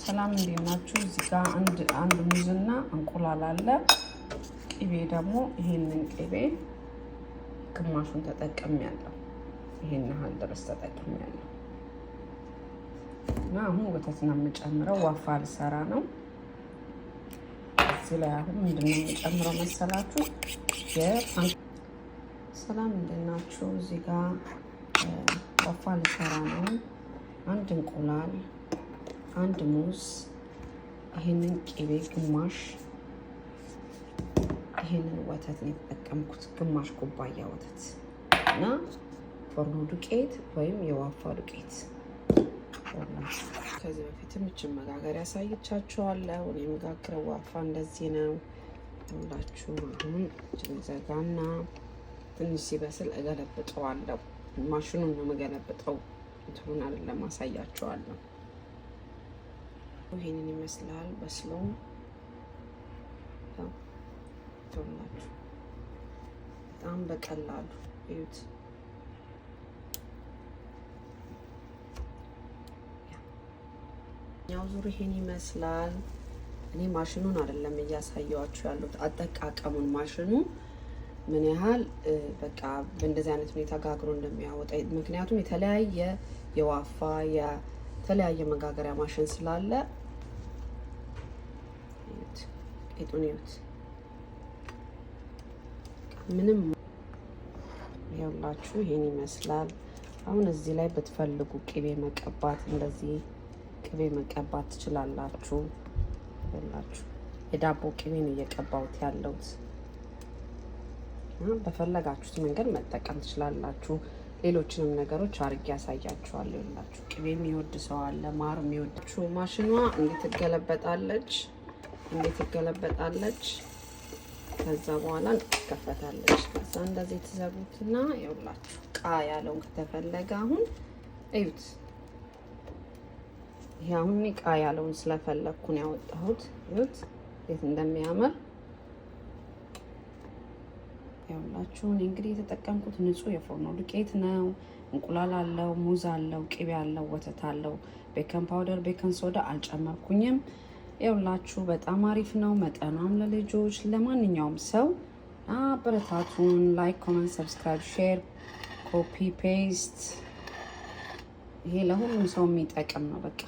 ሰላም፣ እንዴት ናችሁ? እዚህ ጋር አንድ ሙዝና እንቁላል አለ። ቅቤ ደግሞ ይሄንን ቅቤ ግማሹን ተጠቅሜያለሁ። ይሄን ያህል ድረስ ተጠቅሜያለሁ። እና አሁን ወተት ነው የምጨምረው። ዋፋ ልሰራ ነው። እዚህ ላይ አሁን ምንድን ነው የምጨምረው መሰላችሁ? ሰላም፣ እንዴት ናችሁ? እዚህ ጋር ዋፋ ልሰራ ነው። አንድ እንቁላል፣ አንድ ሙዝ፣ ይሄንን ቅቤ ግማሽ፣ ይሄንን ወተት ነው የተጠቀምኩት፣ ግማሽ ኩባያ ወተት እና ፎርኖ ዱቄት ወይም የዋፋ ዱቄት። ከዚህ በፊትም እችን መጋገር ያሳይቻችኋለሁ። እኔ የምጋግረው ዋፋ እንደዚህ ነው ሁላችሁ። አሁን እችን ዘጋና ትንሽ ሲበስል እገለብጠዋለሁ። ማሽኑን ነው የምገለብጠው፣ እንትኑን አይደለም፣ አሳያችኋለሁ። ይሄንን ይመስላል በስሎ ተውላችሁ። በጣም በቀላሉ እዩት። ያው ዙር ይሄን ይመስላል። እኔ ማሽኑን አይደለም እያሳየዋችሁ ያሉት አጠቃቀሙን፣ ማሽኑ ምን ያህል በቃ በእንደዚህ አይነት ሁኔታ ጋግሮ እንደሚያወጣ። ምክንያቱም የተለያየ የዋፋ የተለያየ መጋገሪያ ማሽን ስላለ። እዩት፣ ቂጡን እዩት። ምንም ይኸውላችሁ ይሄን ይመስላል። አሁን እዚህ ላይ ብትፈልጉ ቅቤ መቀባት፣ እንደዚህ ቅቤ መቀባት ትችላላችሁ። ይኸውላችሁ የዳቦ ቅቤ ነው እየቀባሁት ያለሁት። በፈለጋችሁት መንገድ መጠቀም ትችላላችሁ። ሌሎችንም ነገሮች አርጌ ያሳያችኋለሁ። ይኸውላችሁ ቅቤ የሚወድ ሰው አለ፣ ማር የሚወድ። ማሽኗ እንዴት ትገለበጣለች፣ እንዴት ትገለበጣለች። ከዛ በኋላ ትከፈታለች። ከዛ እንደዚህ ትዘጉትና ይኸውላችሁ ቃ ያለውን ከተፈለገ አሁን እዩት። ይሄ አሁን ቃ ያለውን ስለፈለግኩ ነው ያወጣሁት። እዩት እንዴት እንደሚያምር። ይኸውላችሁ እኔ እንግዲህ የተጠቀምኩት ንጹህ የፎርኖ ዱቄት ነው። እንቁላል አለው፣ ሙዝ አለው፣ ቅቤ አለው፣ ወተት አለው። Baking powder፣ baking soda አልጨመርኩኝም። ይኸውላችሁ በጣም አሪፍ ነው። መጠኗም ለልጆች ለማንኛውም ሰው አበረታቱን። Like፣ comment፣ subscribe፣ share፣ copy paste። ይሄ ለሁሉም ሰው የሚጠቅም ነው። በቃ።